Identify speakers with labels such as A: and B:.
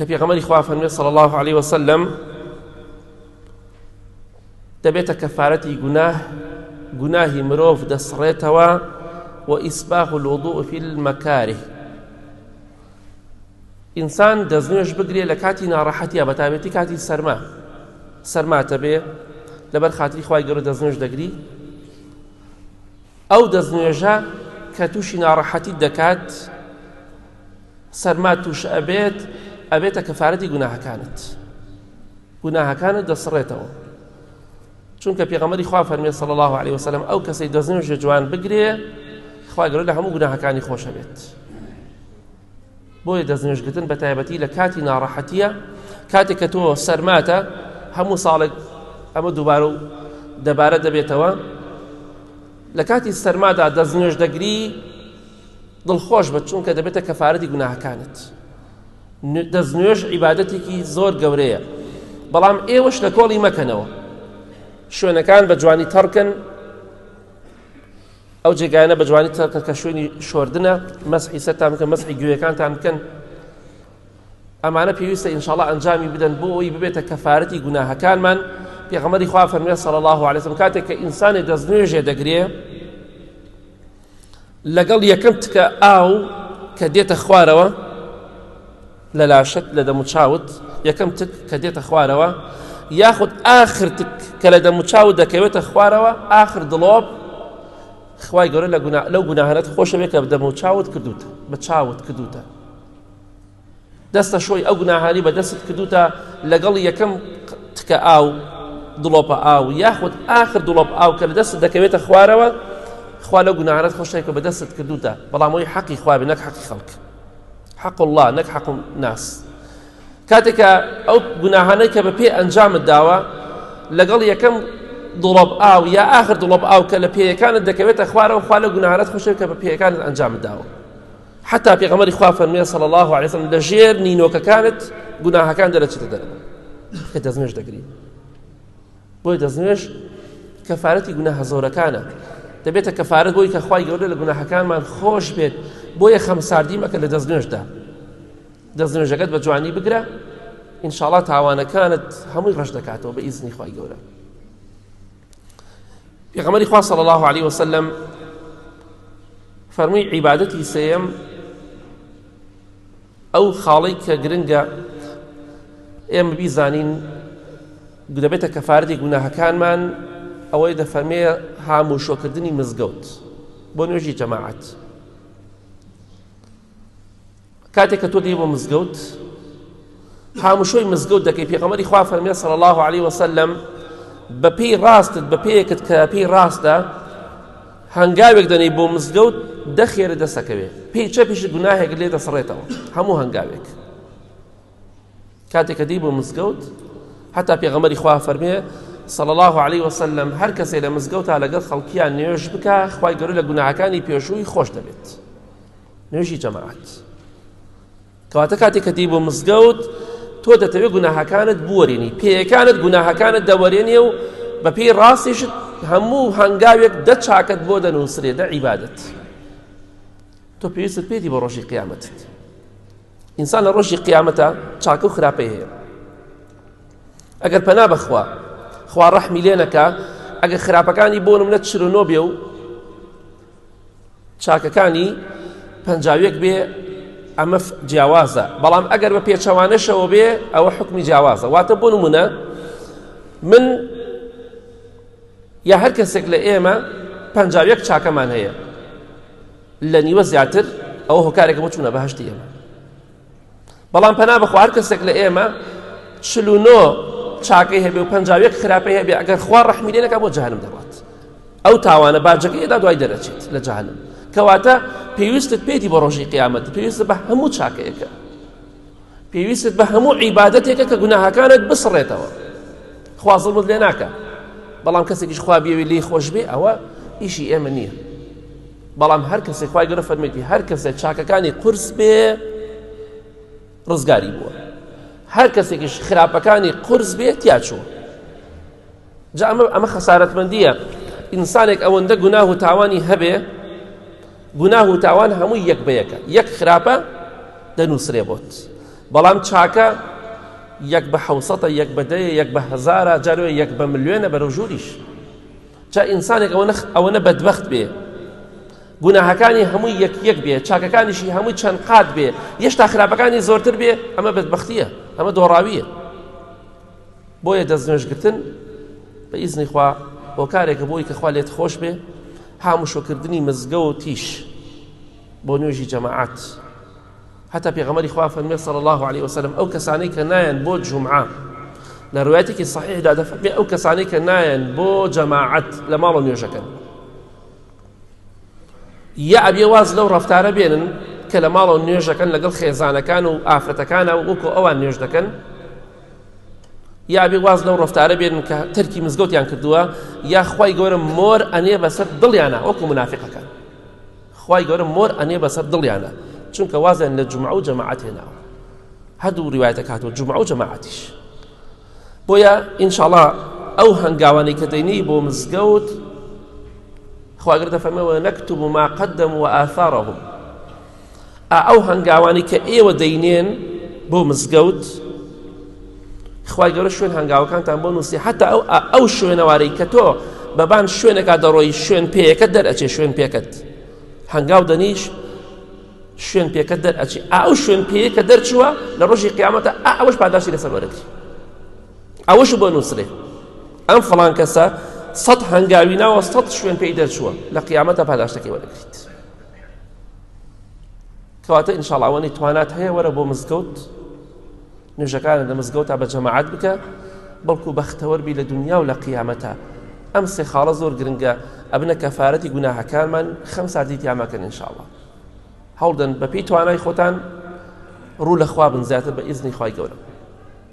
A: کە پێغەمبەری خوا فەرموێ صلی الله علیه وسلم دەبێتە کەفارەتی گوناه گوناهی مرۆڤ دەسڕێتەوە و ئیسباغ الوضوء فی المکاره ئینسان دەستنوێژ بگرێ لە کاتی ناڕەحەتیا بە تایبەتی کاتی سەرما سەرماتە بێ لەبەر خاتری خوای گەورە دەستنوێژ دەگری ئەو دەستنوێژە کە تووشی ناڕەحەتی دەکات سەرما تووش ئەبێت ئەبێتە کەفارەتی گوناهەکانت گوناهەکانت دەسڕێتەوە چونکە پێغەمبەری خوا فەرمی صلی الله علیه وسلم ئەو کەسەی دەستنوێژە جوان بگرێ خوا گەورە لە هەموو گوناهەکانی خۆشە بێت بۆیە دەستنوێژگرتن بە تایبەتی لە کاتی ناڕەحەتیە کاتێک کە تۆ سەرماتە هەموو ساڵێک ئەمە دووبارە و دەبارە دەبێتەوە لە کاتی سەرمادا دەستنوێژ دەگری دڵخۆش بە چونکە دەبێتە کەفارەتی گوناهەکانت دەستنوێژ عیبادەتێکی زۆر گەورەیە بەڵام ئێوەش لە کۆڵی مەکەنەوە شوێنەکان بە جوانی تەڕکن ئەو جێگایانە بە جوانی تەڕکن کە شوێنی شۆردنە مەسحی سەرتان بکەن مەسحی گوێیەکانتان بکەن ئەمانە پێویستە ئینشاءاللە ئەنجامی بدەن بۆ ئەوی ببێتە کەفارەتی گوناهەکانمان پێغەمبەری خوا فەرموێ صلی الله علیه وسلم کاتێک کە ئینسانێ دەستنوێژێ دەگرێ لەگەڵ یەکەم تکە ئاو کە دێتە خوارەوە لە لاشت لە دەموچاوت یەکەم تک کە دێتە خوارەوە یاخود ئاخر تک کە لە دەموچاوت دەکەوێتە خوارەوە ئاخر دڵۆپ خوای گەورە لە گونا لەو گوناهانەت خۆشەوێت کە دەموچاوت کردوتە بە چاوت کردوتە دەستە شۆی ئەو گوناهانی بە دەستت کردوتە لەگەڵ یەکەم تکە ئاو دڵۆپە ئاو یاخود ئاخر دڵۆپ ئاو کە لە دەستت دەکەوێتە خوارەوە خوا لەو گوناهانەت خۆشەوێت کە بە دەستت کردوتە بەڵام ئەوی حەقی خوا بێ نەک حەقی خەڵک حەق الله نەک حەق ناس کاتێک کە ئەو گوناهانەی کە بە پێ ئەنجامت داوە لەگەڵ یەکەم دڵۆپ ئاو یا ئاخر دڵۆپ ئاو کە لە پێیەکانت دەکەوێتە خوارەوە خوا لە گوناهانەت خۆشەوێت کە بە پێیەکانت ئەنجامت داوە حتا پێغەمبەری خوا فەرمووی صلی الله علیه وسلم لە ژێر نینۆکەکانت گوناهەکان دەرەچێتە دەرەوە کە دەستنوێژ دەگری بۆیە دەستنوێژ کەفارەتی گوناهە زۆرەکانە دەبێتە کەفارەت بۆی کە خوای گەورە لە گوناهەکانمان خۆش بێت بۆیە خەمساردی مەکە لە دەستنوێژدا دەستنوێژەکەت بە جوانی بگرە ئینشاڵا تاوانەکانت هەمووی ڕەش دەکاتەوە بە ئیزنی خوای گەورە پێغەمبەری خوا صلی الله علیه وسلم فەرمووی عیبادەتی سێیەم ئەو خاڵەی کە گرنگە ئێمە بیزانین دەبێتە کەفارەتی گوناهەکانمان ئەوەی دەفەرمێ هاموشۆکردنی مزگەوت بۆ نوێژی جەماعەت کاتێک کە تۆ دێی بۆ مزگەوت هاموشۆی مزگەوت دەکەی پێغەمبەری خوا فەرمیێ صلی الله علیه وسلم بە پێی ڕاستت بە پێیەکت کە پێی ڕاستە هەنگاوێک دەنێی بۆ مزگەوت دەخێرە دەسەکەوێ پێی چەپیش گوناهێک لێ دەسڕێتەوە هەموو هەنگاوێک کاتێک کە دێی بۆ مزگەوت حتا پێغەمبەری خوا فەرمێ صلی الله علیه وسلم هەر کەسێ لە مزگەوتا لەگەڵ خەڵکیان نوێژ بکە خوای گەورە لە گوناهەکانی پێشووی خۆش دەبێت نوێژی جەماعەت کەواتە کاتێک کە دێی بۆ مزگەوت تۆ دەتەوێت گوناهەکانت بوەرێنی پێیەکانت گوناهەکانت دەوەرێنێ و بە پێی ڕاستیشت هەموو هەنگاوێک دە چاکەت بۆ دەنووسرێ دە عیبادەت تۆ پێویستت پێیتی بۆ ڕۆژی قیامەتت ئینسان لە ڕۆژی قیامەتە چاکە و خراپەی هەیە ئەگەر پەنا بەخوا خوا ڕەحمی لێ نەکا ئەگەر خراپەکانی بۆ نمونە 49 بێ و چاکەکانی 51 بێ ئەمە جیاوازە بەڵام ئەگەر بە پێچەوانەشەوە بێ ئەوە حکمی جیاوازە واتە بۆ نمونە من یا هەر کەسێک لە ئێمە 51 چاکەمان هەیە لە نیوە زیاتر ئەوە هۆکارێکە بۆ چوونە بەهشتی ئێمە بەڵام پەنا بەخوا هەر کەسێک لە ئێمە 49 چاکەی هەبێ و 51 خراپەی هەبێ ئەگەر خوا ڕەحمی لێ نەکا بۆ جەهەنم دەڕات ئەو تاوانە باجەکەی ئەدا دوای دەرەچێت لە جەهەنم کەواتە پێویستت پێیتی بۆ ڕۆژی قیامەت پێویستت بە هەموو چاکەیەکە پێویستت بە هەموو عیبادەتێکە کە گوناهەکانت بسڕێتەوە خوا زڵمت لێ ناکە بەڵام کەسێکیش خوا بیەوێ لێی خۆش بێ ئەوە ئیشی ئێمە نییە بەڵام هەر کەسێک خوای گەورە فەرمێتی هەر کەسێک چاکەکانی قورس بێ ڕزگاری بووە هەر کەسێکیش خراپەکانی قورس بێ تیاچووە جا ئەمە ئەمە خەسارەتمەندیە ئینسانێک ئەوەندە گوناه و تاوانی هەبێ گوناه و تاوان هەمووی یەک بە یەکە یەک خراپە دەنووسرێ بۆت. بەڵام چاکە یەک بە حوسەتە یەک بە دەیە یەک بە هەزارە جارێ یەک بە ملیۆنە بەرەو ژووریش جا ئینسانێک ئەوە ئەوەنە بەدبەخت بێ گوناهەکانی هەمووی یەک یەک بێ چاکەکانیشی هەمووی چەند قات بێ یشتا خراپەکانی زۆرتر بێ ئەمە بەدبەختیە ئەمە دۆڕاویە بۆیە دەستنوێژگرتن بە ئیزنی خوا هۆکارێکە بۆی کە خوا لێت خۆش بێ هاموشۆکردنی مزگەوتیش بۆ نوێژی جەماعەت هەتا پێغەمبەری خوا فەرمی صلی الله علیه وسلم ئەو کەسانەی کە نایەن بۆ جومعە لە ڕوایەتێکی صحیحدا دەفەرمێ ئەو کەسانەی کە نایەن بۆ جەماعەت لە ماڵەوە نوێژەکەن یا ئەبێ واز لەو ڕەفتارە بێنن کە لە ماڵەوە نوێژەکەن لەگەڵ خێزانەکان و ئافرەتەکانە و وەکو ئەوان نوێژ دەکەن یا ئەبێ واز لەو ڕەفتارە بێنن کە تەرکی مزگەوتیان کردووە یا خوای گەورە مۆر ئەنێ بەسەر دڵیانە وەکو منافقەکان خوای گەورە مۆر ئەنێ بەسەر دڵیانە چونکە وازیان لە جومعە و جەماعەت هێناوە هەردوو ڕیوایەتەکە هاتووە جومعە و جەماعەتیش بۆیە ئینشاڵا ئەو هەنگاوانەی کە دەینی بۆ مزگەوت خواگەر دەفەرمێ نەکتب ما قدم و آثارهم ئەو هەنگاوانەی کە ئێوە دەینێن بۆ مزگەوت خوای گەورە شوێن هەنگاوەکانتان بۆ نووسی حتا ئەو ئەو شوێنەوارەی کە تۆ بەبان شوێنەکە دەڕۆی شوێن پێیەکە دەرئەچێ شوێن پێکەت هەنگاو دەنیش شوێن پێکە دەرئەچێ ئەو شوێن پێیە کە دەرچووە لە ڕۆژی قیامەتە ئەوەش پاداشتی لەسەر وەرەگری ئەوەش بۆ نووسرێ ئەم فڵان کەسە سەد هەنگاوی ناوە سەد شوێن پێی دەرچووە لە قیامەتە پاداشتەکەی وەرەگریت کەواتە ئینشاڵ ئەوەنەی توانات هەیە وەرە بۆ مزگەوت نوێژەکانت لە مزگەوتا بە جەماعەت بکە بەڵکو بەختەوەر بی لە دنیا و لە قیامەتە ئەم سێ خاڵە زۆر گرنگە ئەبنە کەفارەتی گوناهەکانمان خەم ساردی تیامەکەن ئینشاڵڵا هەوڵدەن بەپێی توانای خۆتان ڕوو لە خوا بن زیاتر بە ئیزنی خوای گەورە.